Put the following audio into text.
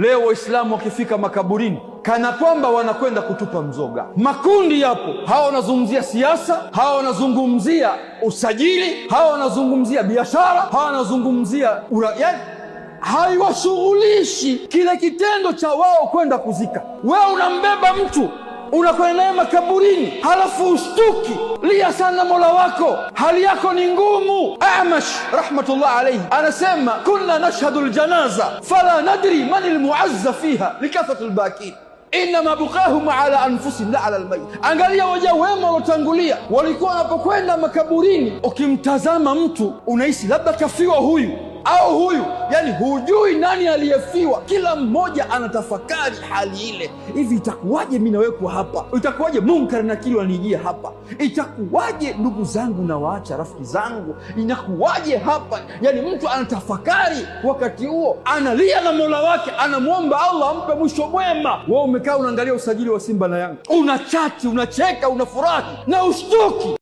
Leo Waislamu wakifika makaburini kana kwamba wanakwenda kutupa mzoga. Makundi yapo, hawa wanazungumzia siasa, hawa wanazungumzia usajili, hawa wanazungumzia biashara, hawa wanazungumzia yani haiwashughulishi kile kitendo cha wao kwenda kuzika. Wewe unambeba mtu unakwenda naye makaburini, halafu ushtuki. Lia sana Mola wako, hali yako ni ngumu. Amash rahmatullah alayhi anasema kunna nashhadu ljanaza fala nadri man almuazza fiha likathrat lbakin inama bukahum ala anfusihim la ala lmayit. Angalia waja wema waliotangulia walikuwa wanapokwenda makaburini, ukimtazama mtu unahisi labda kafiwa huyu au huyu, yani hujui nani aliyefiwa. Kila mmoja anatafakari hali ile, hivi itakuwaje mi nawekwa hapa? Itakuwaje Munkar na Nakiri wanijia hapa? Itakuwaje ndugu zangu nawaacha rafiki zangu? Inakuwaje hapa? Yani mtu anatafakari wakati huo, analia na Mola wake, anamwomba Allah ampe mwisho mwema. Wewe umekaa unaangalia usajili wa Simba na Yanga, unachati, unacheka, unafurahi na ushtuki.